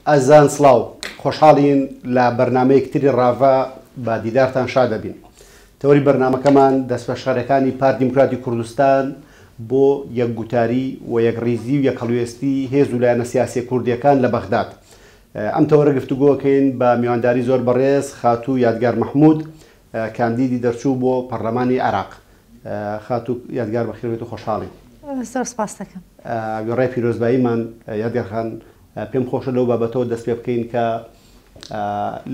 ئازیزان سڵاو، خۆشحاڵین لە بەرنامەیەکی تری ڕاڤە بە دیدارتان شاد دەبین. تەوەری بەرنامەکەمان دەستپێشخەرەکانی پارتی دیموکراتی کوردستان بۆ یەکگوتاری و یەکڕیزی و یەکهەڵوێستی هێز و لایەنە سیاسیە کوردیەکان لە بەغداد. ئەم تەوەرە گفتوگۆکەین بە میوانداری زۆر بەڕێز خاتوو یادگار مەحمود کاندیدی دەرچوو بۆ پەرلەمانی عێراق. خاتوو یادگار بەخێربێیت و خۆشحاڵین. زۆر سپاست دەکەم. وێڕای پیرۆزباییمان یادگار خان، پێم خۆشە لەو بابەتەوە دەست پێ بکەین کە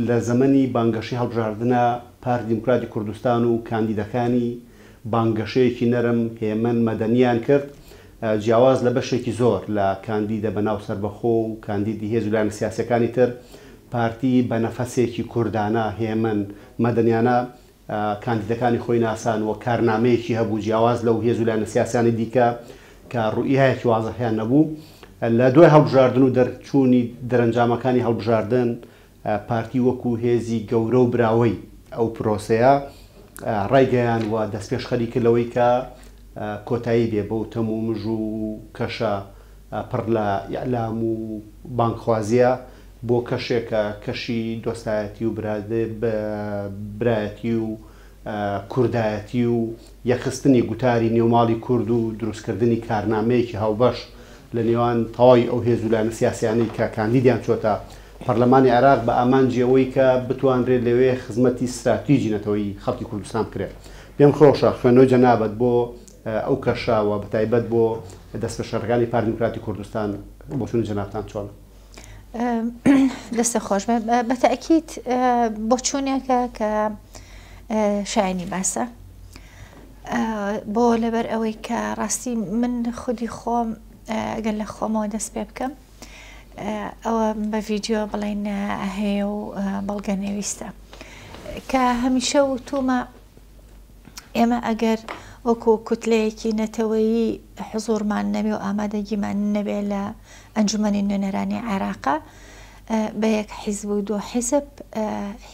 لە زەمەنی بانگەشەی هەڵبژاردنە پارتی دیموکراتی کوردستان و کاندیدەکانی بانگەشەیەکی نەرم، هێمن، مەدەنییان کرد، جیاواز لە بەشێکی زۆر لە کاندیدە بەناو سەربەخۆ و کاندیدی هێز و لایەنە سیاسییەکانی تر، پارتی بە نەفەسێکی کوردانە، هێمن، مەدەنیانە کاندیدەکانی خۆی ناسان و کارنامەیەکی هەبوو جیاواز لەو هێز و لایەنە سیاسیانەی دیکە کە ڕوئیایەکی وازحیان نەبوو. لە دوای هەڵبژاردن و دەرچوونی دەرەنجامەکانی هەڵبژاردن پارتی وەکو هێزی گەورە و براوەی ئەو پرۆسەیە ڕایگەیاند و دەستپێشخەری کرد لەوەی کە کۆتایی بێ بەو تەم و مژ و کەشە پڕ لە ئیعلام و بانگخوازییە بۆ کەشێکە کەشی دۆستایەتی و برایەتی و کوردایەتی و یەکخستنی گوتاری نێوماڵی کورد و دروستکردنی کارنامەیەکی هاوبەش لە نێوان تەواوی ئەو هێز و لایەنە سیاسیانەی کە کاندیدیان چۆتە پەرلەمانی عێراق بە ئامانجی ئەوەی کە بتوانرێت لەوێ خزمەتی ستراتیجی نەتەوەیی خەڵکی کوردستان بکرێت. پێم خۆشە خوێندنەوەی جەنابت بۆ ئەو کەشە و بەتایبەت بۆ دەستپێشخەرەکانی پارتی دیموکراتی کوردستان بۆچوونی جەنابتان چۆنە؟ دەستت خۆش بێ. بە تەئکید بۆچوونێکە کە شایەنی باسە. بۆ لەبەر ئەوەی کە ڕاستی من خودی خۆم گەر لە خۆمەوە دەست پێ بکەم ئەوە بە ڤیددیو بڵێن هەیە و بەڵگە نەویستە کە هەمیشە وتومە ئێمە ئەگەر وەکو کوتلەیەکی نەتەوەیی حزۆرمان نەبێ و ئامادەگیمان نەبێ لە ئەنجومەنی نوێنەرانی عێراقا بە یەک حیزب و دوو حیزب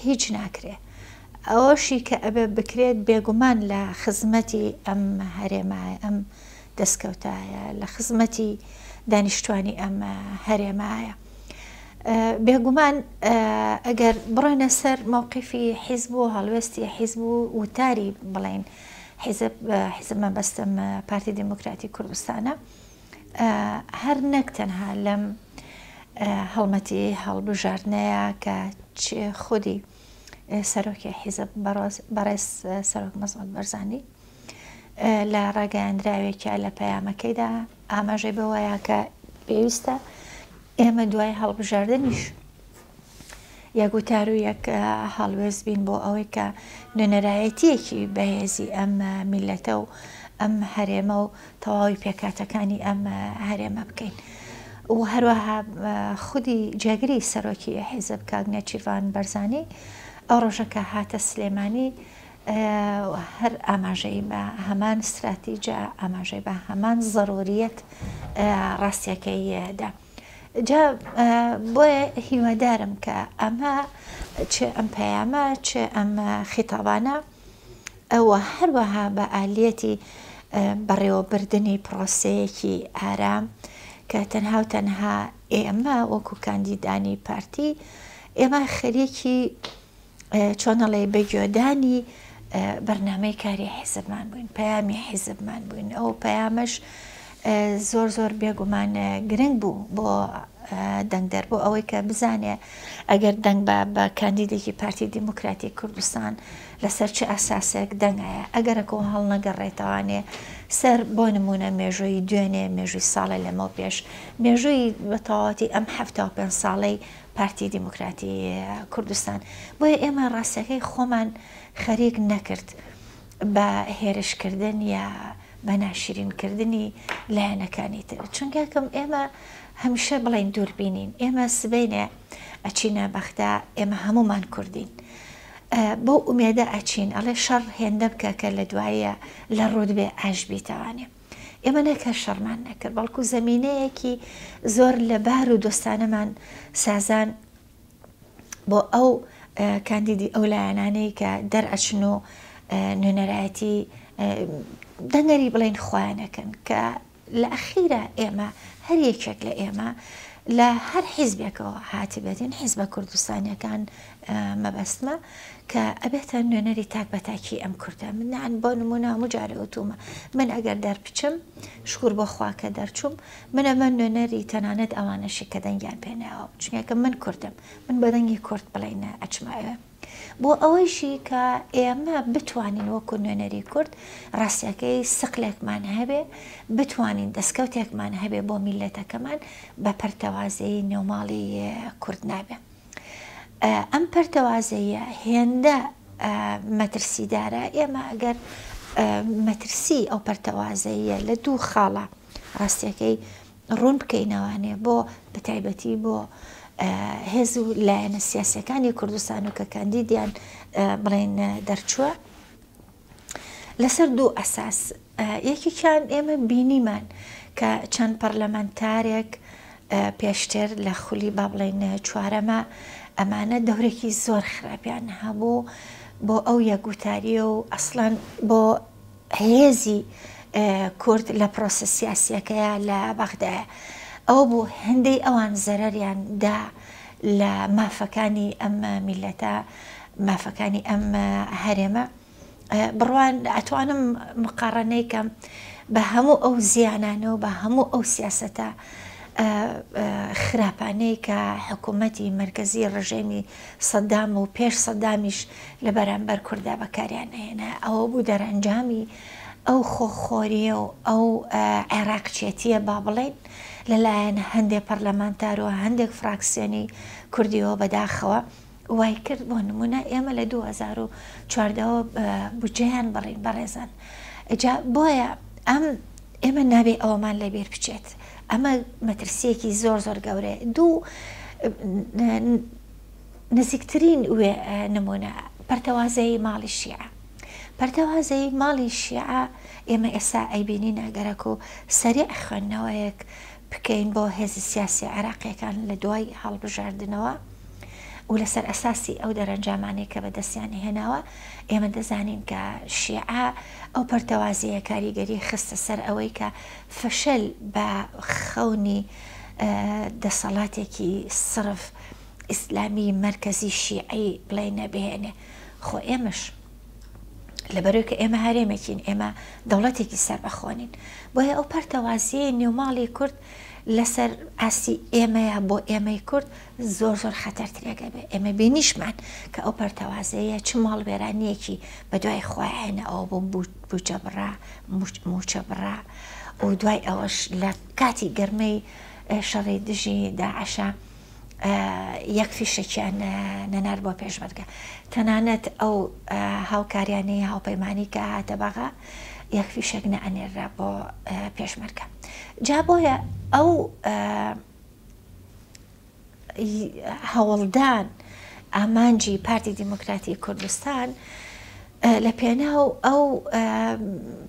هیچ ناکرێ. ئەوەشی کە ئەبێ بکرێت بێگومان لە خزمەتی ئەم هەرێمایە، ئەم دەستکەوتایە، لە خزمەتی دانیشتوانی ئەم هەرێمایە. بێگومان ئەگەر بڕۆینە سەر مەوقیفی حیزب و هەڵوێستی حیزب و وتاری بڵێین حیزب، حیزب مەبەستم پارتی دیموکراتی کوردستانە، هەر نەک تەنها لەم هەڵمەتی هەڵبژاردنەیە کە خودی سەرۆکی حیزب بەڕێز سەرۆک مەسعود بەرزانی لە ڕاگەیاندراوێکیا لە پەیامەکەیدا ئاماژەی بەوەیە کە پێویستە ئێمە دوای هەڵبژاردنیش یەک وتار و یەک هەڵوێست بین بۆ ئەوەی کە نوێنەرایەتیەکی بەهێزی ئەم میلەتە و ئەم هەرێمە و تەواوی پێکهاتەکانی ئەم هەرێمە بکەین. و هەروەها خودی جێگری سەرۆکی حیزب کاک نێچیرڤان بەرزانی ئەو ڕۆژە کە هاتە سلێمانی هەر ئاماژەی بە هەمان ستراتیجە ئاماژەی بە هەمان زەروریەت ڕاستیەکەی دا. جا بۆیە هیوادارم کە ئەمە چ ئەم پەیامە چ ئەم خیتابانە و هەروەها بە ئالیەتی بەڕێوەبردنی پرۆسەیەکی ئارام کە تەنها و تەنها ئێمە وەکو کاندیدانی پارتی ئێمە خەریکی چۆن ئەڵێی بە گوێدانی بەرنامەی کاری حیزبمان بووین، پەیامی حیزبمان بووین، ئەو پەیامەش زۆر زۆر بێگومان گرنگ بوو بۆ دەنگدەر بۆ ئەوەی کە بزانێ ئەگەر دەنگ بە بە کاندیدێکی پارتی دیموکراتی کوردستان لەسەر چ ئەساسێک دەنگایە ئەگەرەکۆ هەڵنەگەڕێتەوانێ سەر بۆ نمونە مێژووی دوێنێ مێژووی ساڵێ لەمەو پێش مێژووی بە تەواوەتی ئەم 75 ساڵەی پارتی دیموکراتی کوردستان. بۆیە ئێمە ڕاستیەکەی خۆمان خەریک نەکرد بە هێرشکردن یا بە ناشرینکردنی لایەنەکانی تر. چونکەکەم ئێمە هەمیشە بڵێین دووربینین. ئێمە سبەینێ ئەچینە بەغدا، ئێمە هەموومان کوردین. بەو ئومێدە ئەچین ئەڵێ شەڕ هێندە بکە کە لە دواییە لە ڕووت بێ ئاش بیتەوانێ. ئێمە نەک هەر شەڕمان نەکرد، بەڵکو زەمینەیەکی زۆر لەبار و دۆستانەمان سازان بۆ ئەو کاندیدی ئەو لایەنانەی کە دەرئەچن و نوێنەرایەتی دەنگەری بڵێن خۆیان ئەکەن کە لە ئەخیرا ئێمە هەر یەکێک لە ئێمە لە هەر حیزبێکەوە هاتبێتین، حیزبە کوردستانیەکان مەبەستمە، کە ئەبێتە نوێنەری تاک بە تاکی ئەم کوردە. من یان بۆ نموونە هەموو جارێ وتوومە من ئەگەر دەربچم، شکور بۆ خوا کە دەرچووم، من ئەمە نوێنەری تەنانەت ئەوانەشی کە دەنگیان پێ ناوە، چونکە من کوردم، من بە دەنگی کورد بڵێین ئەچمە ئەوێ. بۆ ئەوەیشی کە ئێمە بتوانین وەکو نوێنەری کورد ڕاستیەکەی سقلێکمان هەبێ، بتوانین دەستکەوتێکمان هەبێ بۆ میللەتەکەمان، بە پەرتەوازەیی نێوماڵی کورد نابێ. ئەم پەرتەوازەییە هێندە مەترسیدارە، ئێمە ئەگەر مەترسی ئەو پەرتەوازەییە لە دوو خاڵە ڕاستیەکەی ڕوون بکەینەوانێ بۆ بەتایبەتی بۆ هێز و لایەنە سیاسیەکانی کوردستان و کە کاندیدیان بڵێن دەرچووە لەسەر دوو ئەساس یەکێکیان ئێمە بینیمان کە چەند پەرلەمانتارێک پێشتر لە خولی با بڵێن چوارەمە ئەمانە دەورێکی زۆر خراپیان هەبوو بۆ ئەو یەکگوتاریە و ئەسڵەن بۆ هێزی کورد لە پرۆسە سیاسیەکەیا لە بەغدایە. ئەوە بوو هێندەی ئەوان زەرەریان دا لە مافەکانی ئەم میللەتە، مافەکانی ئەم هەرێمە. بڕوان ئەتوانم مقاڕەنەی کەم بە هەموو ئەو زیانانە و بە هەموو ئەو سیاسەتە خراپانەی کە حکوومەتی مەرکەزی ڕژێمی سەدام و پێش سەدامیش لە بەرامبەر کوردا بەکاریان ئەهێنا، ئەوە بوو دەرئەنجامی ئەو خۆخۆرییە و ئەو عێراقچێتییە با بڵێین لە لایەن هەندێ پەرلەمانتار و هەندێک فراکسیۆنی کوردیەوە بەداخەوە وای کرد بۆ نمونە ئێمە لە 2014 وە بودجەیان بڕین بەڕێزان جا بۆیە ئەم ئێمە نابێ ئەوەمان لەبیر بچێت ئەمە مەترسیەکی زۆر زۆر گەورەیە دوو نزیکترین وێ نمونە پەرتەوازەیی ماڵی شیعە پەرتەوازەیی ماڵی شیعە ئێمە ئێستا ئەیبینین ئەگەرەک و سەریع خوێندنەوەیەک بکەین بۆ هێزی سیاسی عێراقیەکان لە دوای هەڵبژاردنەوە و لەسەر ئەساسی ئەو دەرەنجامانەی کە بەدەستیان هێناوە ئێمە دەزانین کە شیعە ئەو پەرتەوازەیە کاریگەری خستە سەر ئەوەی کە فەشەل بە خەونی دەسەڵاتێکی سڕف ئیسلامی مەرکەزی شیعی بڵێینە بهێنێ خۆ ئێمەش لەبەرەوەی کە ئێمە هەرێمێکین ئێمە دەوڵەتێکی سەربەخۆ نین بۆیە ئەو پەرتەوازیەی نێوماڵی کورد لەسەر ئاستی ئێمەیە بۆ ئێمەی کورد زۆر زۆر خەتەرترێکە بێ ئێمە بینیشمان کە ئەو پەرتەوازەیە چ ماڵوێرانیەکی بەدوای خۆیانە ئەوە بۆ بوجە بڕا موچە بڕا و دوای ئەوەش لە کاتی گەرمەی شەڕی دژی داعشە یەک فیشەکیان نەنارد بۆ پێشمەرگە. تەنانەت ئەو هاوکاریانەی هاوپەیمانی کە هاتە بەغا یەک فیشەک نەئەنێررا بۆ پێشمەرگە. جا بۆیە ئەو هەوڵدان ئامانجی پارتی دیموکراتی کوردستان لە پێناو ئەو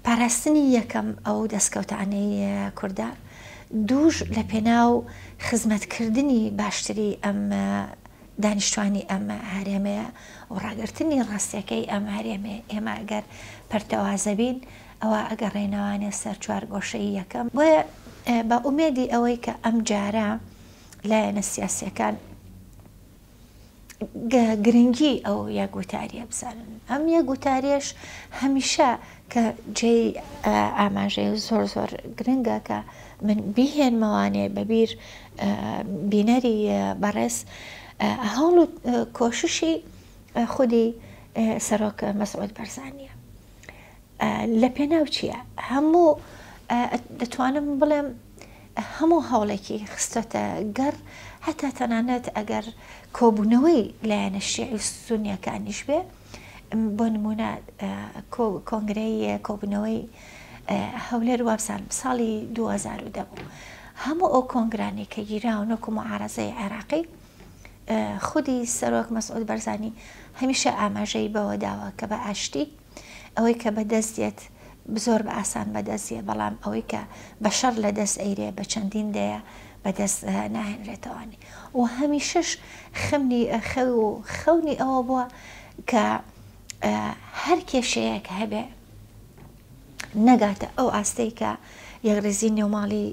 پاراستنی یەکەم ئەو دەستکەوتانەی کوردە، دووش لە پێناو خزمەتکردنی باشتری ئەم دانیشتوانی ئەم هەرێمەیە و ڕاگرتنی ڕاستیەکەی ئەم هەرێمەیە. ئێمە ئەگەر پەرتەوازە بین ئەوا ئەگەڕێینەوانێ سەر چوارگۆشەی یەکەم. بۆیە بە ئومێدی ئەوەی کە ئەمجارە لایەنە سیاسیەکان گرنگی ئەو یەک وتاریە بزانن. ئەم یەک وتاریەش هەمیشە کە جێی ئاماژەیە و زۆر زۆر گرنگە کە من بیهێنمەوانێ بە بیر بینەری بەڕێز هەوڵ و کۆششی خودی سەرۆک مەسعود بەرزانیە. لە پێناو چییە؟ هەموو دەتوانم بڵێم هەموو هەوڵێکی خستۆتە گەڕ هەتا تەنانەت ئەگەر کۆبوونەوەی لایەنە شیعی و سونیەکانیش بێ بۆ نمونە کۆنگرەی کۆبوونەوەی هەولێر وابزانم ساڵی 2010 بوو هەموو ئەو کۆنگرانەی کە گیراون وەکو معارەزەی عێراقی خودی سەرۆک مەسعود بەرزانی هەمیشە ئاماژەی بەوە داوە کە بە ئاشتی ئەوەی کە بە دەست دێت زۆر بە ئاسان بە دەست دێ بەڵام ئەوەی کە بە شەڕ لە دەست ئەیرێ بە چەندین دەیە بە دەست ناهێنرێتەوانی و هەمیشەش خەمنی خەو و خەونی ئەوە بووە کە هەر کێشەیەک هەبێ نەگاتە ئەو ئاستەی کە یەکڕیزی نێوماڵی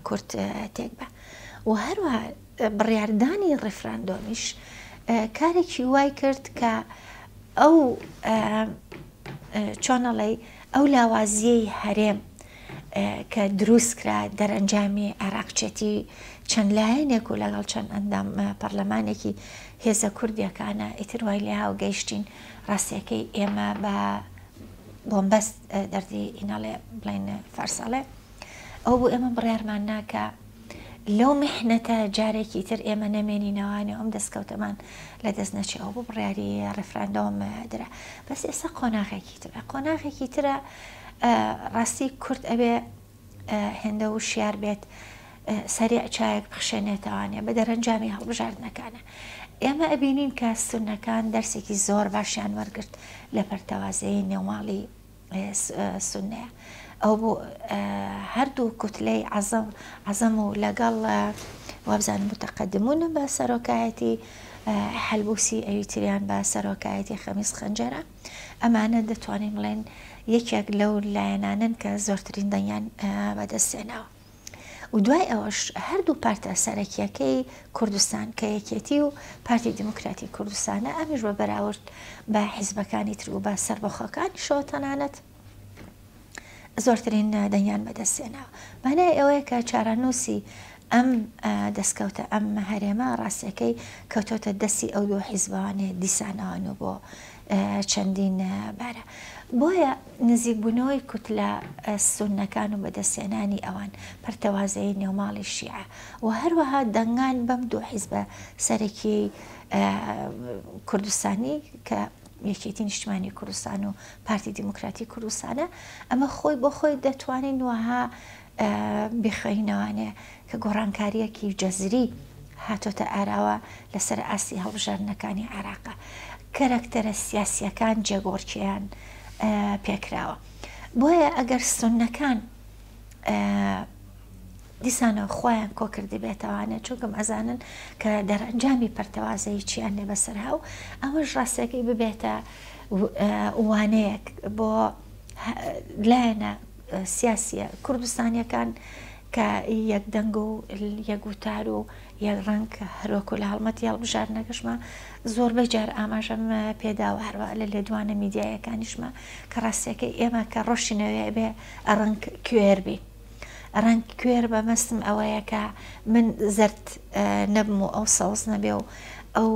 کورد تێک بە. و هەروەها بڕیاردانی ڕیفراندۆمیش کارێکی وای کرد کە ئەو چۆن ئەڵێی ئەو لاوازیەی هەرێم کە دروست کرا دەرەنجامی عێراقچێتی چەند لایەنێک و لەگەڵ چەند ئەندام پەرلەمانێکی هێزە کوردیەکانە ئیتر وای لێ هاو گەیشتین ڕاستیەکەی ئێمە بە بۆمبەست دەردی ئیناڵێ بڵێن فارسەڵێ ئەو بوو ئێمە بڕیارمان ناکە لەو میحنەتە جارێکی تر ئێمە نەمێنینەوانێ ئەم دەستکەوتەمان لە دەست نەچێ ئەو بوو بڕیاری ڕیفراندۆم درا بەس ئێستا قۆناغێکی ترە قۆناغێکی ترە ڕاستی کورد ئەبێ هێندە وشیار بێت سەریع چایەک بخشێنێتەوانێ بە دەرەنجامی هەڵبژاردنەکانە ئێمە ئەبینین کە سونەکان دەرسێکی زۆر باشیان وەرگرت لە پەرتەوازەیی نێوماڵی سوننەیە ئەو بۆ هەردوو کوتلەی عەزەم عەزەم و لەگەڵ وابزانم متەقەدمونە بە سەرۆکایەتی حەلبوسی ئەوی تریان بە سەرۆکایەتی خەمیس خەنجەرە ئەمانە دەتوانین بڵێن یەکێک لەو لایەنانن کە زۆرترین دەنگیان بەدەستهێناوە. و دوای ئەوەش هەردوو پارتە سەرەکیەکەی کوردستان کە یەکێتی و پارتی دیموکراتی کوردستانە ئەمیش بە بەراورد بە حیزبەکانی تر و بە سەربەخۆکانیشەوە تەنانەت زۆرترین دەنگیان بەدەستهێناوە. مانای ئەوەیە کە چارەنووسی ئەم دەستکەوتە ئەم هەرێمە ڕاستیەکەی کەوتۆتە دەستی ئەو دوو حیزبەوانێ دیسانەوە نوو بۆ چەندین بارە. بۆیە نزیکبوونەوەی کوتلە سوننەکان و بەدەستهێنانی ئەوان، پەرتەوازەیی نێوماڵی شیعە و هەروەها دەنگان بەم دوو حیزبە سەرەکییەی کوردستانی کە یەکێتی نیشتمانی کوردستان و پارتی دیموکراتی کوردستانە، ئەمە خۆی بۆ خۆی دەتوانین وەها بیخوێنینەوانێ کە گۆڕانکارییەکی جەزری هاتۆتە ئاراوە لەسەر ئاستی هەڵبژاردنەکانی عێراقە کەرەکتەرە سیاسییەکان جێگۆڕکێیان پێکراوە بۆیە ئەگەر سوننەکان دیسانەوە خۆیان کۆکردبێتەوانێ چونکم ئەزانن کە دەرئەنجامی پەرتەوازەیی چیان لێ بەسەرها و ئەوەش ڕاستەکەی ببێتە وانەیەک بۆ لایەنە سیاسیە کوردستانیەکان کە یەک دەنگ و یەک وتار و یەک ڕەنگ هەروەکو لە هەڵمەتی هەڵبژاردنەکەشما زۆربەی جار ئاماژەم پێداوە هەروە لە لێدوانە میدیایەکانیشما کە ڕاستیەکەی ئێمە کە ڕۆشتینەوەی ئەبێ ڕەنگ کوێر بین ڕەنگ کوێر بە مەستم ئەوەیە کە من زەرد نەبم و ئەو سەوز نەبێ و ئەو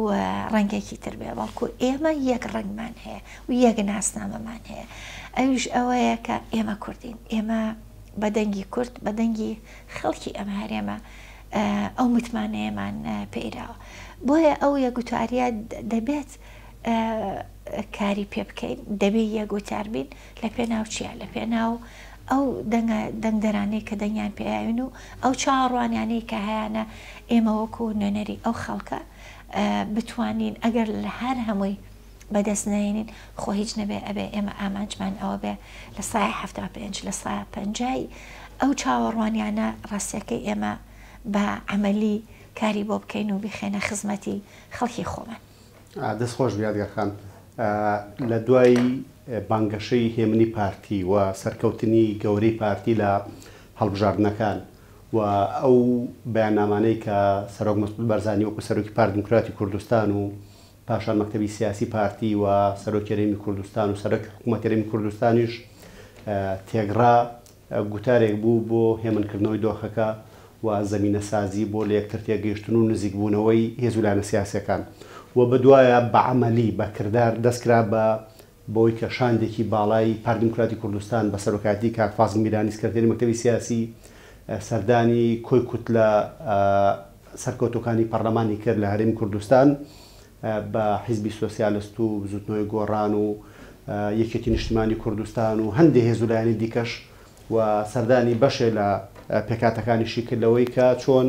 ڕەنگێکی تر بێ بەڵکو ئێمە یەک ڕەنگمان هەیە و یەک ناسنامەمان هەیە ئەویش ئەوەیە کە ئێمە کوردین ئێمە بە دەنگی کورد بە دەنگی خەڵکی ئەم هەرێمە ئەو متمانەیەمان پێیراوە بۆیە ئەو یەکگوتاریە دەبێت کاری پێ بکەین دەبێت یەکگوتار بین لە پێناو چیا لە پێناو ئەو دەنگە دەنگدەرانەی کە دەنگیان پێیاوین و ئەو چاوەڕوانیانەی کە هەیانە ئێمە وەکو نوێنەری ئەو خەڵکە بتوانین ئەگەر لە هەر هەمووی بەدەست نەێنین خۆ هیچ نەبێ ئەبێ ئێمە ئامانجمان ئەوە بێ لە سایە 75 لە سایە پەنجای ئەو چاوەڕوانیانە ڕاستیەکەی ئێمە بە عەمەلی کاری بۆ بکەین و بیخەینە خزمەتی خەڵکی خۆمان. دەست خۆش بی یادگار خان. لە دوای بانگەشەی هێمنی پارتی و سەرکەوتنی گەورەی پارتی لە هەڵبژاردنەکان و ئەو بەیاننامانەی کە سەرۆک مەسعود بارزانی وەکو سەرۆکی پارت دیموکراتی کوردستان و پاشان مەکتەبی سیاسی پارتی و سەرۆکی هەرێمی کوردستان و سەرۆکی حکوومەتی هەرێمی کوردستانیش تێکڕا گوتارێک بوو بۆ هێمنکردنەوەی دۆخەکە و زەمینەسازی بۆ لەیەکتر تێگەیشتن و نزیکبوونەوەی هێز و لایەنە سیاسییەکان و بەدوایە بە عەمەلی، بە کردار دەستکرا بە بەوەی کە شاندێکی باڵای پارتی دیموکراتی کوردستان بە سەرۆکایەتی کاک فازڵ میرانی سکرتێری مەکتەبی سیاسی سەردانی کۆی کوتلە سەرکەوتووەکانی پەڕلەمانی کرد لە هەرێمی کوردستان بە حیزبی سۆسیالست و بزوتنەوەی گۆڕان و یەکێتی نیشتیمانی کوردستان و هەندێ هێز و لایەنی دیکەش و سەردانی بەشێ لە پێکهاتەکانیشی کرد لەوەی کە چۆن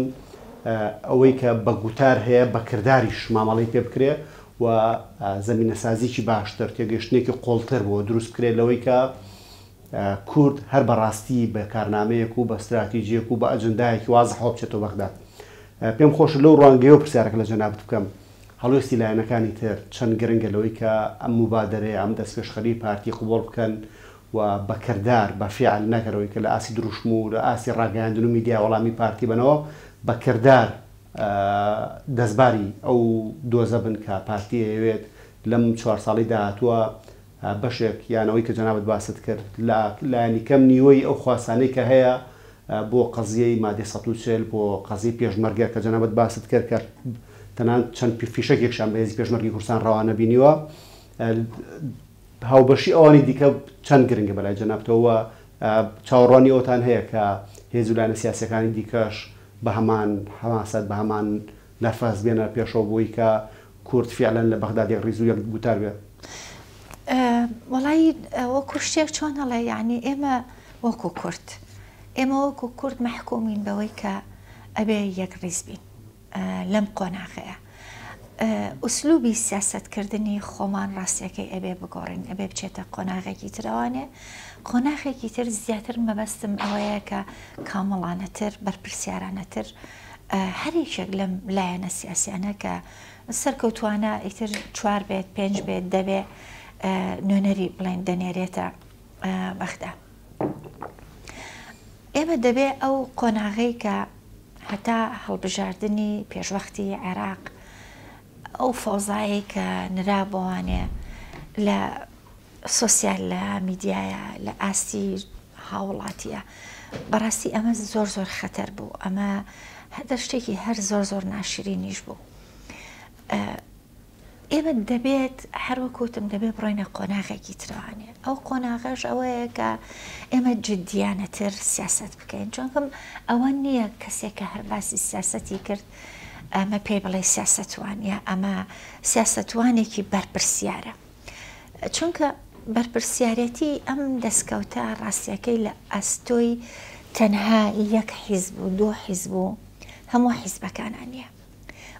ئەوەی کە بە گوتار هەیە بە کرداریش مامەڵەی پێ بکرێ و زەمینەسازیی باشتر، تێگەیشتنێکی قوڵتر بۆ دروست بکرێت لەوەی کە کورد هەر بە ڕاستی بە کارنامەیەک و بە ستراتیجییەک و بە ئەجندایەکی وازحەوە بچێتەوە بەغداد. پێم خۆشە لەو ڕوانگەیەوە پرسیارەکە لە جەنابت بکەم، هەڵوێستی لایەنەکانی تر چەند گرنگە لەوەی کە ئەم موبادەرەیە، ئەم دەستپێشخەریی پارتی قبوڵ بکەن و بە کردار، بە فیعل، نەک هەر ئەوەی کە لە ئاستی دروشم و لە ئاستی ڕاگەیاندن و میدیا وەڵامی پارتی بەنەوە، بە کردار دەستباری ئەو دۆزە بن کە پارتی ئەیەوێت لەم چوار ساڵەی داهاتووە بەشێک یان ئەوەی کە جەنابت باست کرد لە لایەنی کەم نیوەی ئەو خواستانەی کە هەیە بۆ قەزیەی مادەی 140 بۆ قەزیەی پێشمەرگە کە جەنابت باست کرد کە تەنانەت چەند فیشەکێکشان بە هێزی پێشمەرگەی کوردستان ڕەوا نەبینیوە هاوبەشی ئەوانی دیکە چەند گرنگە بەلای جەنابتەوە و چاوەڕوانی ئەوەتان هەیە کە هێز و لایەنە سیاسیەکانی دیکەش بە هەمان حەماسەت بە هەمان نەفەس بێنە پێشەوە بۆی کە کورد فیعلەن لە بەغداد یەک ڕیز و یەک گوتار بێ؟ وەڵایی وەکو شتێک چۆن ئەڵێ یانی ئێمە وەکو کورد ئێمە وەکو کورد مەحکومین بەوەی کە ئەبێ یەک ڕیز بین لەم قۆناغەیە ئوسلوبی سیاسەتکردنی خۆمان ڕاستیەکەی ئەبێ بگۆڕین ئەبێ بچێتە قۆناغێکی ترەوانێ قۆناغێکی تر زیاتر مەبەستم ئەوەیە کە کامڵانەتر بەرپرسیارانەتر هەر یەکێک لەم لایەنە سیاسیانە کە سەرکەوتوانە ئیتر چوار بێت پێنج بێت دەبێ نوێنەری بڵێن دەنێرێتە بەغدا ئێمە دەبێ ئەو قۆناغەی کە هەتا هەڵبژاردنی پێشوەختی عێراق ئەو فەوزایەی کە نرا بۆوانێ لە سۆسیال لە میدیایە لە ئاستی هاوڵاتیە بەڕاستی ئەمە زۆر زۆر خەتەر بوو ئەمە هەدە شتێکی هەر زۆر زۆر ناشرینیش بوو. ئێمە دەبێت هەر وەک وتم دەبێت بڕۆینە قۆناغێکی ترەوانێ ئەو قۆناغەش ئەوەیە کە ئێمە جددیانەتر سیاسەت بکەین چونکم ئەوە نییە کەسێک کە هەر باسی سیاسەتی کرد ئەمە پێی بڵێ سیاسەتوان یا ئەمە سیاسەتوانێکی بەرپرسیارە چونکە بەرپرسیارەتی ئەم دەستکەوتە ڕاستیەکەی لە ئەستۆی تەنها یەک حیزب و دوو حیزب و هەموو حیزبەکانە نییە.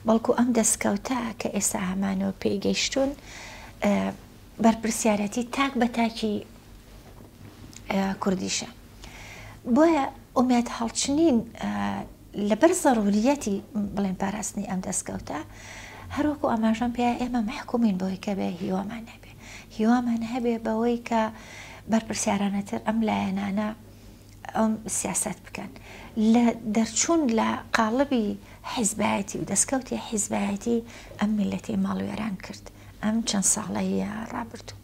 بەڵکو ئەم دەستکەوتە کە ئێستا هەمانە و پێی گەیشتوون بەرپرسیارەتی تاک بە تاکی کوردیشە. بۆیە ئومێد هەڵچنین لەبەر زەروریەتی بڵێن پاراستنی ئەم دەستکەوتە هەروەکو ئاماژەم پێ ئێمە مەحکومین بەوەی کە بێ هیوامان هەبێ هیوامان هەبێ بەوەی کە بەرپرسیارانەتر ئەم لایەنانە ئەم سیاسەت بکەن. لە دەرچوون لە قاڵبی حیزبایەتی و دەستکەوتی حیزبایەتی ئەم میللەتەی ماڵوێران کرد ئەم چەند ساڵەی ڕابردوو.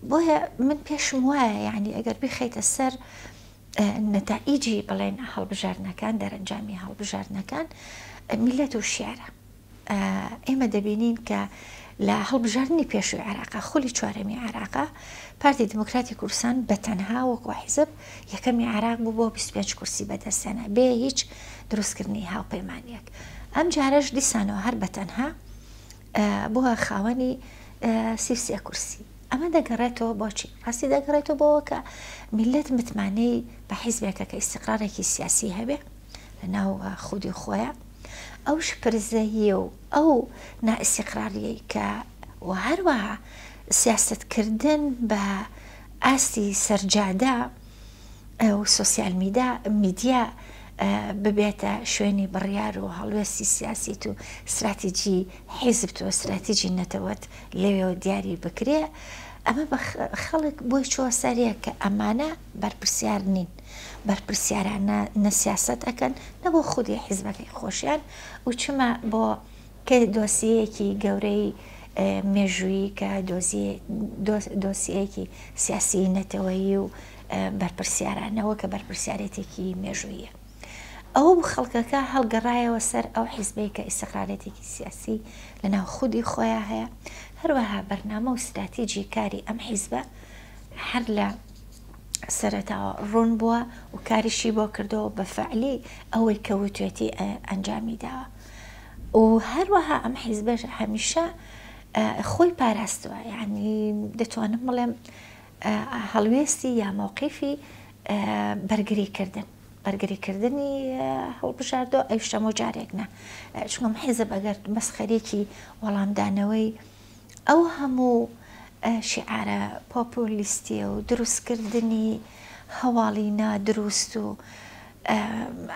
بۆیە من پێشم وایە یانی ئەگەر بیخەیتە سەر نەتائیجی بڵێن هەڵبژاردنەکان دەرەنجامی هەڵبژاردنەکان میللەت وشیارە. ئێمە دەبینین کە لە هەڵبژاردنی پێشووی عێراقا، خولی چوارەمی عێراقا، پارتی دیموکراتی کوردستان بە تەنها وەکو حیزب یەکەمی عێراق بوو بۆ 25 کورسی بەدەستهێنا بێ هیچ دروستکردنی هاوپەیمانیەک. ئەم جارەش دیسانەوە هەر بە تەنها بووە خاوەنی 33 کورسی. ئەمە دەگەڕێتەوە بۆچی؟ ڕاستی دەگەڕێتەوە بۆوە کە میللەت متمانەی بە حیزبێکە کە ئیستیقرارێکی سیاسی هەبێ لە ناو خودی خۆیان. ئەو شپرزەییە و ئەو نائیستیقراریەی کە و هەروەها سیاسەت کردن بە ئاستی سەرجادە و سۆسیال میدا میدیا ببێتە شوێنی بڕیار و هەڵوێستی سیاسیت و ستراتیجی حیزبت و ستراتیجی نەتەوەت لەوێوە دیاری بکرێ ئەمە بە خەڵک بۆی چووە سەرێ کە ئەمانە بەرپرسیار نین. بەرپرسیارانە نە سیاسەت ئەکەن نە بۆ خودی حیزبەکەی خۆشیان و چما بۆ کە دۆسیەیەکی گەورەی مێژوویی کە دۆسیەیەکی سیاسی نەتەوەیی و بەرپرسیارانەوە کە بەرپرسیارێتێکی مێژوویە ئەوە بوو خەڵکەکە هەڵگەڕایەوە سەر ئەو حیزبەی کە ئیسقرارێتێکی سیاسی لەناو خودی خۆیان هەیە هەروەها بەرنامە و ستراتیجی کاری ئەم حیزبە هەر لە سەرەتاوە ڕوون بووە و کاریشی بۆ کردەوە بە فعلی ئەوەی کە وتوێتی ئەنجامی داوە و هەروەها ئەم حیزبەش هەمیشە خۆی پاراستوە یعنی دەتوانم بڵێم هەڵوێستی یا مەوقیفی بەرگری کردن بەرگریکردنی هەڵبژاردۆ ئەویش هەموو جارێک نا چونکە حیزب ئەگەر بەس خەریکی وەڵامدانەوەی ئەو هەموو شیعارە پۆپۆلیستیە و دروستکردنی هەواڵی نادروست و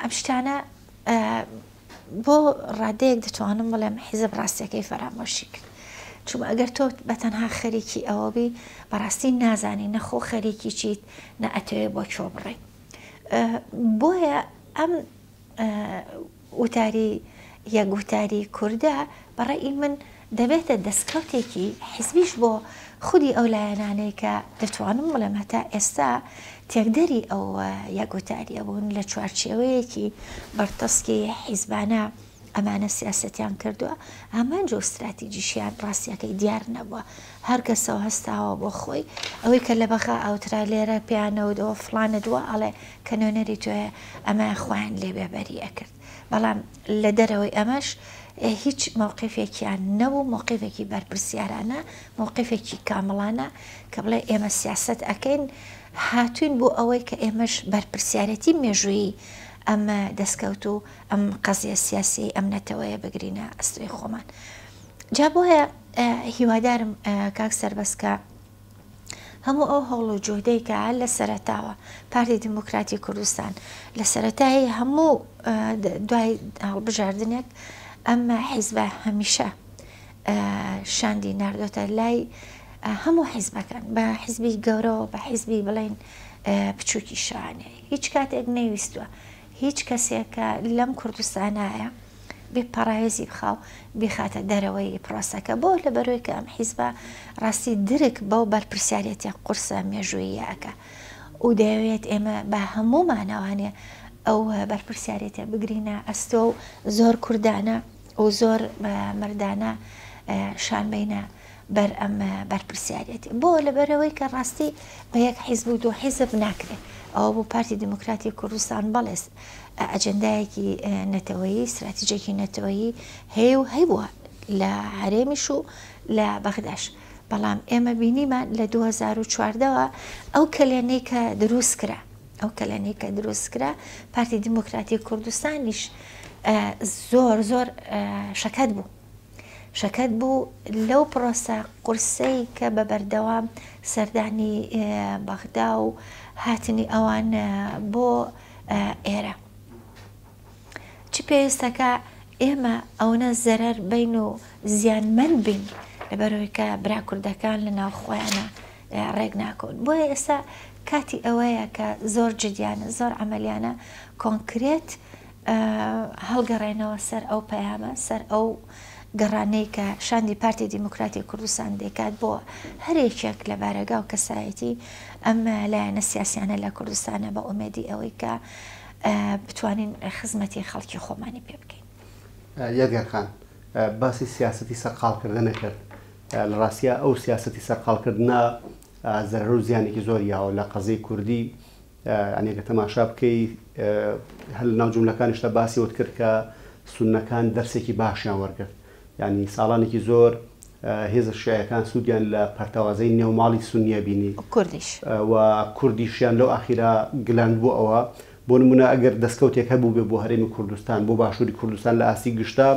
ئەم شتانە بۆ ڕادەیەک دەتوانم بڵێم حیزب ڕاستیەکەی فەرامۆشی کرد چونکە ئەگەر تۆ بە تەنها خەریکی ئەوە بی بەڕاستی نازانی نە خۆ خەریکی چیت نە ئەتەوێ بۆ کوێ بڕۆی بۆیە ئەم. وتاری یەک وتاری کوردە بە ڕەئی من دەبێتە دەستکەوتێکی حیزبیش بۆ خودی ئەو لایەنانەی کە دەتوانم بڵێم هەتا ئێستا تێکدەری ئەو یەک وتاریە بوون لە چوارچێوەیەکی بەرتەسکی حیزبانە ئەمانە سیاسەتیان کردووە، ئامانج و ستراتیجیشیان ڕاستیەکەی دیار نەبووە، هەر کەسەو هەستاوە بۆ خۆی، ئەوەی کە لە بەغا ئەوترا لێرە پێیان نەوت ئەوە فڵانت وا ئەڵێ کە نوێنەری تۆیە ئەمەیان خۆیان لێ بێبەری ئەکرد، بەڵام لە دەرەوەی ئەمەش هیچ مەوقیفێکیان نەبوو، مەوقیفێکی بەرپرسیارانە، مەوقیفێکی کامڵانە کە بڵێ ئێمە سیاسەت ئەکەین، هاتووین بۆ ئەوەی کە ئێمەش بەرپرسیارێتی مێژوویی ئەم دەستکەوت و ئەم قەزیە سیاسیەی ئەم نەتەوەیە بگرینە ئەستۆی خۆمان. جا بۆیە هیوادارم کاک سەربەست کە هەموو ئەو هەوڵ و جوهدەی کە لە سەرەتاوە پارتی دیموکراتی کوردستان لە سەرەتای هەموو دوای هەڵبژاردنێک ئەم حیزبە هەمیشە شاندی ناردۆتە لای هەموو حیزبەکان بە حیزبی گەورەوە بە حیزبی بڵین بچووکی شانێ هیچ کاتێک نەیویستووە هیچ کەسێک کە لەم کوردستانایە بێ پەڕاوێزی بخا و بیخاتە دەرەوەی پرۆسەکە بۆ لەبەرەوەی کە ئەم حیزبە ڕاستی درک بەو بەرپرسیارێتیە قورسە مێژووییە ئەکا و دەیەوێت ئێمە بە هەموومانەوانێ ئەو بەرپرسیارێتیە بگرینە ئەستۆ و زۆر کوردانە و زۆر مەردانە شان بەینە بەر ئەم بەرپرسیارێتی. بۆ؟ لەبەرئەوەی کە ڕاستی بە یەک حیزب و دوو حیزب ناکرێ. ئەوە بوو پارتی دیموکراتی کوردستان بەڵێ ئەجێندایەکی نەتەوەیی، ستراتیجێکی نەتەوەیی هەیە و هەیبووە لە هەرێمیش و لە بەغداش. بەڵام ئێمە بینیمان لە 2014 وە ئەو کەلێنەی کە دروست کرا، ئەو کەلێنەی کە دروست کرا، پارتی دیموکراتی کوردستانیش زۆر زۆر شەکەت بوو. شەکەت بوو لەو پرۆسە قورسەی کە بە بەردەوام سەردانی بەغدا و هاتنی ئەوان بۆ ئێرە. چ پێویستەکە ئێمە ئەوەنە زەرەر بین و زیانمەند بین لەبەرەوەی کە برا کوردەکان لە ناو خۆیانە ڕێک ناکەون. بۆیە ئێستا کاتی ئەوەیە کە زۆر جدیانە زۆر عەمەلیانە کۆنکرێت هەڵگەڕێنەوە سەر ئەو پەیامە، سەر ئەو گەڕانەی کە شاندی پارتی دیموکراتی کوردستان دەیکات بۆ هەر یەکێک لە بارەگا و کەسایەتی ئەم لایەنە سیاسیانە لە کوردستانە بە ئومێدی ئەوەی کە بتوانین خزمەتی خەڵکی خۆمانی پێ بکەین. یادگار خان، باسی سیاسەتی سەرقاڵکردنت کرد، لە ڕاستیا ئەو سیاسەتی سەرقاڵکردنە زەرەر و زیانێکی زۆری یاوە لە قەزیەی کوردی، یانی ئەگەر تەماشا بکەی هەر لەناو جوملەکانیشتا باسی ئەوەت کرد کە سوننەکان دەرسێکی باشیان وەرگرت یانی ساڵانێکی زۆر هێزە شیعەکان سوودیان لە پەرتەوازەی نێوماڵی سوننیە بینی کوردیش و کوردیشیان لەو ئاخیرا گلاند بۆ ئەوە بۆ نمونە ئەگەر دەستکەوتێک هەبووبێ بۆ هەرێمی کوردستان بۆ باشووری کوردستان لە ئاستی گشتا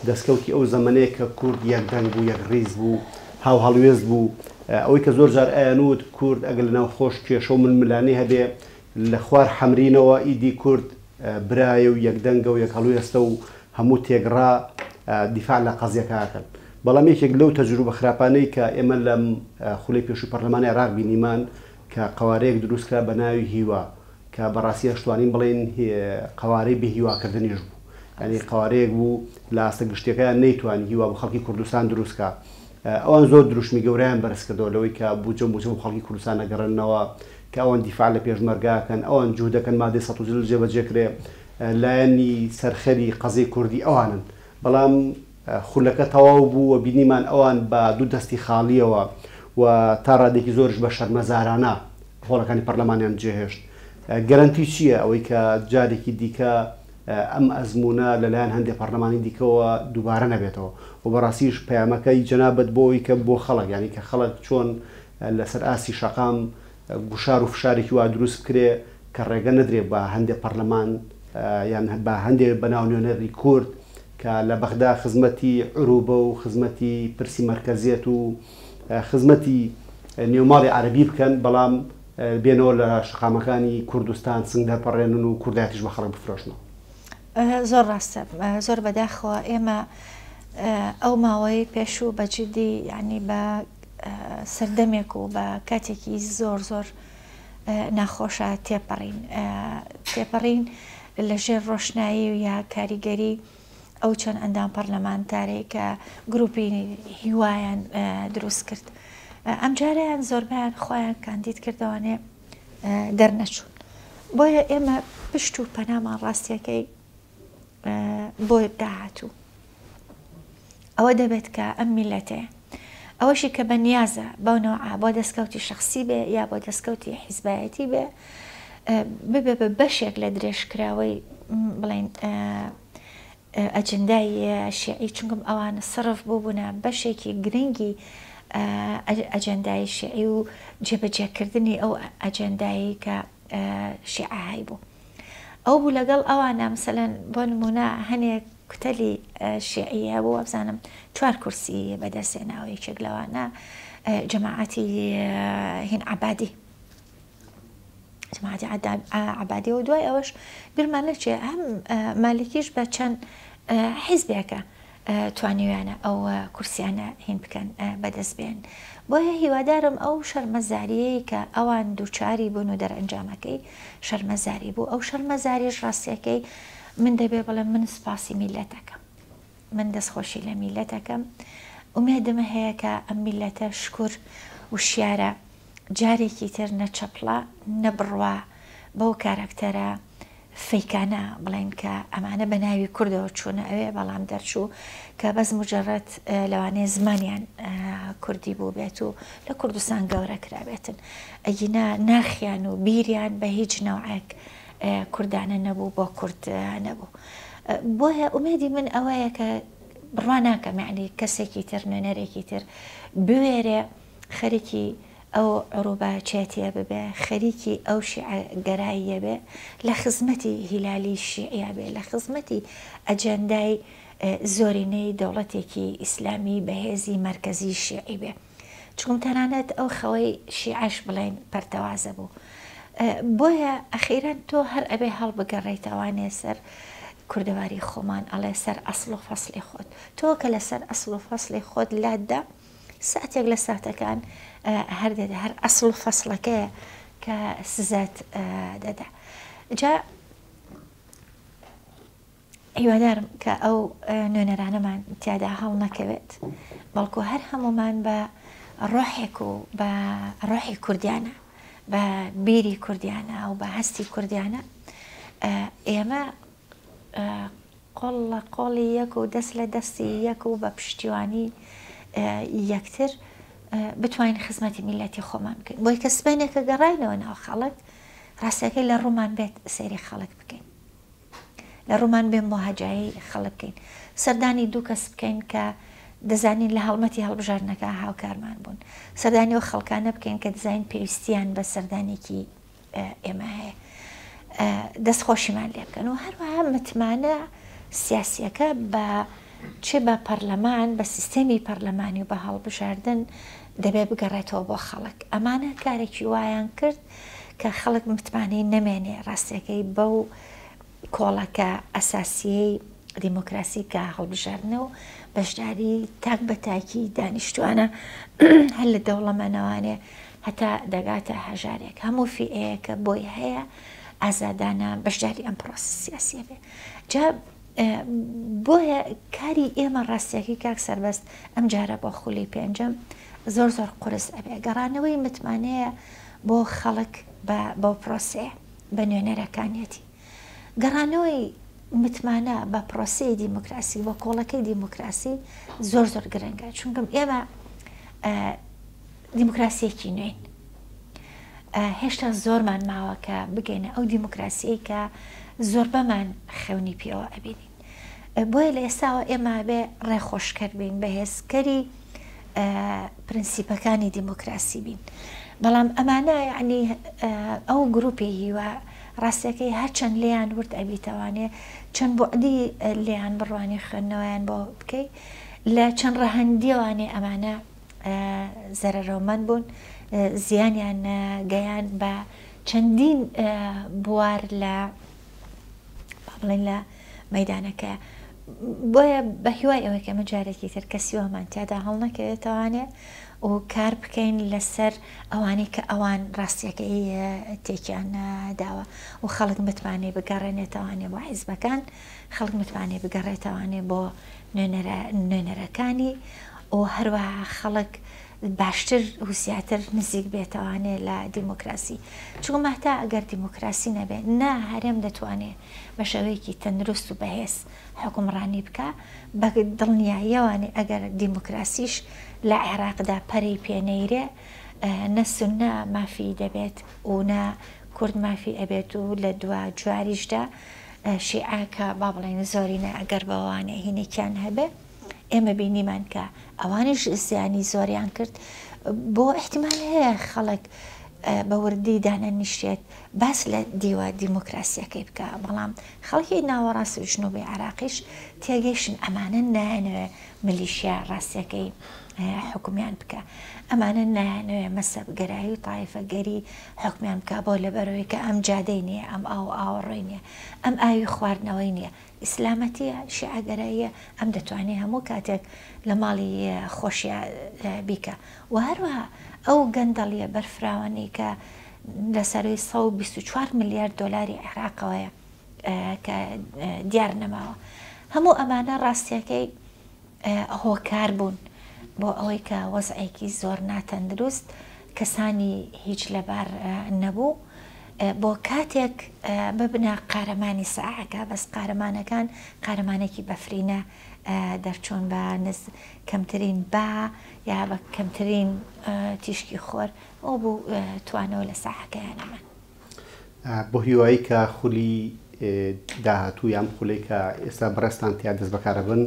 دەستکەوتی ئەو زەمەنەیە کە کورد یەک دەنگ بوو یەک ڕیز بوو هاوهەڵوێست بوو، ئەوەی کە زۆر جار ئەیانوت کورد ئەگەر لەناو خۆش کێشە و ململانێ هەبێ لە خوار حەمرینەوە ئیدی کورد برایە و یەک دەنگە و یەک هەڵوێستە و هەموو تێکڕا دیفاع لە قەزیەکە ئەکەن. بەڵام یەکێک لەو تەجروبە خراپانەی کە ئێمە لەم خولەی پێشووی پەرلەمانی عێراق بینیمان کە قەوارەیەک دروست کرا بە ناوی هیوا کە بەڕاستی ئەشتوانین بڵێین قەوارەی بێ هیواکردنیش بوو. یانی قەوارەیەک بوو لە ئاستە گشتیەکەیان نەیتوانی هیوا بۆ خەڵکی کوردستان دروست کا. ئەوان زۆر دروشمی گەورەیان بەرز کردەوە لەوەی کە بودجە موچە بۆ خەڵکی کوردستان ئەگەڕێننەوە، کە ئەوان دیفاع لە پێشمەرگە ئەکەن، ئەوان جوهد ئەکەن مادەی 140 جێبەجێ کرێ، لایەنی سەرخەری قەزیەی کوردی ئەوانن. بەڵام خولەکە تەواو بوو و بینیمان ئەوان بە دوو دەستی خاڵییەوە و تا ڕادەیەکی زۆریش بە شەرمەزارانە هۆڵەکانی پەرلەمانیان جێهێشت. گەرەنتی چییە ئەوەی کە جارێکی دیکە ئەم ئەزموونە لەلایەن هەندێ پەرلەمانی دیکەوە دووبارە نەبێتەوە و بەڕاستیش پەیامەکەی جەنابت بۆ ئەوی کە بۆ خەڵک یانی کە خەڵک چۆن لەسەر ئاستی شەقام گوشار و فشارێکی وا دروست بکرێ کە ڕێگە نەدرێ بە هەندێ پەرلەمان یان بە هەندێ بەناو نوێنەری کورد کە لە بەغدا خزمەتی عروبە و خزمەتی پرسی مەرکەزیەت و خزمەتی نێوماڵی عەرەبی بکەن بەڵام بێنەوە لە شەقامەکانی کوردستان سنگ دەرپەڕێنن و کوردایەتیش بە خەڵک بفرۆشنەوە. زۆر ڕاستە زۆر بەداخەوە ئێمە ئەو ماوەی پێشوو بە جدی یعنی بە سەردەمێک و بە کاتێکی زۆر زۆر ناخۆشە تێپەڕین تێپەڕین. لە ژێر ڕۆشنایی و یا کاریگەری ئەو چەند ئەندام پەرلەمانتارەی کە گروپی هیوایان دروست کرد ئەمجارەیان زۆربەیان خۆیان کاندید کردەوانێ دەرنەچوون بۆیە ئێمە پشت و پەنامان ڕاستیەکەی بۆ داهاتوو ئەوە دەبێت کە ئەم میلەتەیە ئەوەشی کە بە نیازە بەو نەوعە بۆ دەستکەوتی شخصی بێ یا بۆ دەستکەوتی حیزبایەتی بێ ببێ بە بەشێک لە درێژکراوەی بڵێن ئەجندای شیعی چونکم ئەوان سڕف بووبوونە بەشێکی گرنگی ئەجندای شیعی و جێبەجێکردنی ئەو ئەجندایی کە شیعە هەیبوو ئەو بوو لەگەڵ ئەوانە مەسەلەن بۆ نمونە هەنێک کوتەلی شیعی هەبوو وابزانم چوار کورسی بەدەستهێناوە یەکێک لەوانە جەماعەتی هین عەبادی جەماعەتی عەبادی و دوای ئەوەش بیرمان نەچێ هەم مالکیش بە چەند حیزبێکە توانیویانە ئەو کورسیانە هین بکەن بەدەست بێن بۆیە هیوادارم ئەو شەرمەزاریەی کە ئەوان دووچاری بوون و دەرئەنجامەکەی شەرمەزاری بوو ئەو شەرمەزاریش ڕاستیەکەی من دەبێ بڵێم من سپاسی میلەتەکەم من دەستخۆشی لە میلەتەکەم ئومێدم هەیە کە ئەم میلەتە شکور وشیارە جارێکی تر نە چەپڵە نە بڕوا بەو کارەکتەرە فەیکانە بڵێن کە ئەمانە بە ناوی کوردەوە چوونە ئەوێ بەڵام دەرچوو کە بەس مجرد لەوانەیە زمانیان کوردی بووبێت و لە کوردستان گەورە کرابێتن ئەگینا ناخیان و بیریان بە هیچ نەوعێک کوردانە نەبوو بۆ کورد نەبوو بۆیە ئومێدی من ئەوەیە کە بڕوا ناکەم یعنی کەسێکی تر نوێنەرێکی تر بوێرێ خەریکی ئەو عروبەچێتیە ببێ، خەریکی ئەو شیعە گەراییە بێ، لە خزمەتی هیلالی شیعیە بێ، لە خزمەتی ئەجێندای زۆرینەی دەوڵەتێکی ئیسلامی بەهێزی مەرکەزی شیعی بێ. چونکم تەنانەت ئەو خەوەی شیعەش بڵێین پەرتەوازە بوو. بۆیە ئەخیرەن تۆ هەر ئەبێ هەڵبگەڕێیتەوانێ سەر کوردەواری خۆمان، ئەڵێ سەر ئەسڵ و فەسڵی خۆت. تۆ کە لەسەر ئەسڵ و فەسڵی خۆت لاتدا، ساتێک لە ساتەکان هەر دەدا هەر ئەسڵ و فەسڵەکەیە کە سزات دەدا جا هیوادارم کە ئەو نوێنەرانەمان تیادا هەڵنەکەوێت بەڵکو هەر هەمومان بە ڕۆحێک و بە ڕۆحی کوردیانە بە بیری کوردیانە و بە هەستی کوردیانە ئێمە قۆڵ لە قۆڵی یەک و دەست لە دەستی یەک و بە پشتیوانی یەکتر بتوانین خزمەتی میللەتی خۆمان بکەین بۆی کە سبەینێ کە گەڕاینەوە ناو خەڵک ڕاستەکەی لە ڕوومان بێت سەیری خەڵک بکەین لە ڕوومان بێ مۆهەجایی خەڵک بکەین سەردانی دوو کەس بکەین کە دەزانین لە هەڵمەتی هەڵبژاردنەکە هاوکارمان بوون سەردانی ئەو خەڵکانە بکەین کە دەزانین پێویستیان بە سەردانێکی ئێمە هەیە دەستخۆشیمان لێ بکەن و هەروەها متمانە سیاسیەکە بە چ بە پەرلەمان بە سیستەمی پەرلەمانی و بە هەڵبژاردن دەبێ بگەڕێتەوە بۆ خەڵک ئەمانە کارێکی وایان کرد کە خەڵک متمانەی نەمێنێ ڕاستیەکەی بەو کۆڵەکە ئەساسیەی دیموکراسی کە هەڵبژاردنە و بەشداری تاک بە تاکی دانیشتوانە هەر لە دەوڵەمەنەوانێ هەتا دەگاتە هەژارێک هەموو فیئەیەکە بۆی هەیە ئازادانە بەشداری ئەم پرۆسە سیاسیە بێ جا بۆیە کاری ئێمە ڕاستیەکەی کاک سەربەست ئەم جارە بۆ خولی پێنجەم زۆر زۆر قورس ئەبێ گەڕانەوەی متمانەیە بۆ خەڵک بە بەو پرۆسەیە بە نوێنەرەکانیەتی. گەڕانەوەی متمانە بە پرۆسەی دیموکراسی و کۆڵەکەی دیموکراسی زۆر زۆر گرنگە چونکم ئێمە دیموکراسیەکی نوێین هێشتا زۆرمان ماوە کە بگەینە ئەو دیموکراسیەی کە زۆربەمان خەونی پێوە ئەبینین بۆیە لە ئێستاوە ئێمە بێ ڕێخۆشکەر بین بەهێزکەری پرنسیپەکانی دیموکراسی بین بەڵام ئەمانە یعنی ئەو گروپی هیوا ڕاستەکەی هەرچەند لێیان ورد ئەبیتەوانێ چەند بوعدی لێیان بڕوانی خوێندنەوەیان بۆ بکەی لە چەند ڕەهەندیەوانێ ئەمانە زەرەرۆمەند بوون زیانیان گەیان بە چەندین بوار لە با بڵێن لە مەدانەکە. بۆیە بە هیوای ئەوەی کە ئێمە جارێکی تر کەسی وامان تیادا هەڵنەکەوێتەوانێ و کار بکەین لەسەر ئەوانەی کە ئەوان ڕاستیەکەی تێکیان داوە و خەڵک متمانەی بگەڕێنێتەوانێ بۆ حیزبەکان، خەڵک متمانەی بگەڕێتەوانێ بۆ نوێنەرەکانی و هەروەها خەڵک باشتر و زیاتر نزیک بێتەوانێ لە دیموکراسی. چونکە ماتا ئەگەر دیموکراسی نەبێ نە هەرێم دەتوانێ بە شێوەیەکی تەندروست و بەهێز حوکمڕانی بکا، بە دڵنیاییەوانێ ئەگەر دیموکراسیش لە عێراقدا پەرەی پێ نەیرێ نە سوننە مافی دەبێت و نە کورد مافی ئەبێت و لە دوا جواریشدا شیعە کە با بڵێین زۆرینە ئەگەر بەوانێ هینێکیان هەبێ ئێمە بینیمان کە ئەوانیش زیانی زۆریان کرد بۆ ئیحتیمال هەیە خەڵک بە وردی دانەنیشێت باس لە دیوە دیموکراسیەکەی بکا بەڵام خەڵکی ناوەڕاست و جنوبی عێراقیش تێگەیشن ئەمانە نایانەوێ ملیشیا ڕاستیەکەی حوکمیان بکا ئەمانە نایانەوێ مەسەبگەرایی و تایفەگەری حوکمیان بکا بۆ لەبەرئەوەی کە ئەم جادەی نیە ئەم ئاو و ئاوەڕۆی نیە ئەم ئاوی خواردنەوەی نیە ئیسلامەتیە شیعەگەراییە ئەم دەتوانێ هەموو کاتێک لە ماڵی خۆشیا بیکا و هەروەها ئەو گەندەڵیە بەرفراوانەی کە لە سەروی 124 ملیار دۆلاری عێراقەوەیە کە دیار نەماوە هەموو ئەمانە ڕاستیەکەی هۆکار بوون بۆ ئەوەی کە وەزعێکی زۆر ناتەندروست کەسانی هیچ لەبار نەبوو بۆ کاتێک ببنە قارەمانی ساعەکە بەس قارەمانەکان قارەمانێکی بەفرینە دەرچوون بە نز کەمترین با یا بە کەمترین تیشکی خۆر ئەو بوو توانەوە لە ساحەکەیانەمان. بۆ هیوایی کە خولی داهاتوو یان خولێک کە ئێستا بەڕێزتان تیا دەست بەکارەبن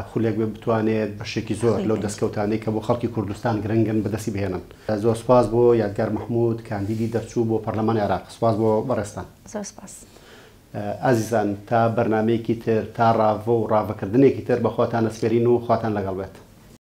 خولێک بێ بتوانێت بەشێکی زۆر لەو دەستکەوتانەی کە بۆ خەڵکی کوردستان گرنگن بەدەستی بهێنن. زۆر سوپاس بۆ یادگار مەحمود کاندیدی دەرچوو بۆ پەرلەمانی عێراق. سوپاس بۆ بەڕێزتان. زۆر سوپاس. ئازیزان تا بەرنامەیەکی تر تا ڕاڤە و ڕاڤەکردنێکی تر بە خواتان ئەسپێرین و خواتان لەگەڵ بێت.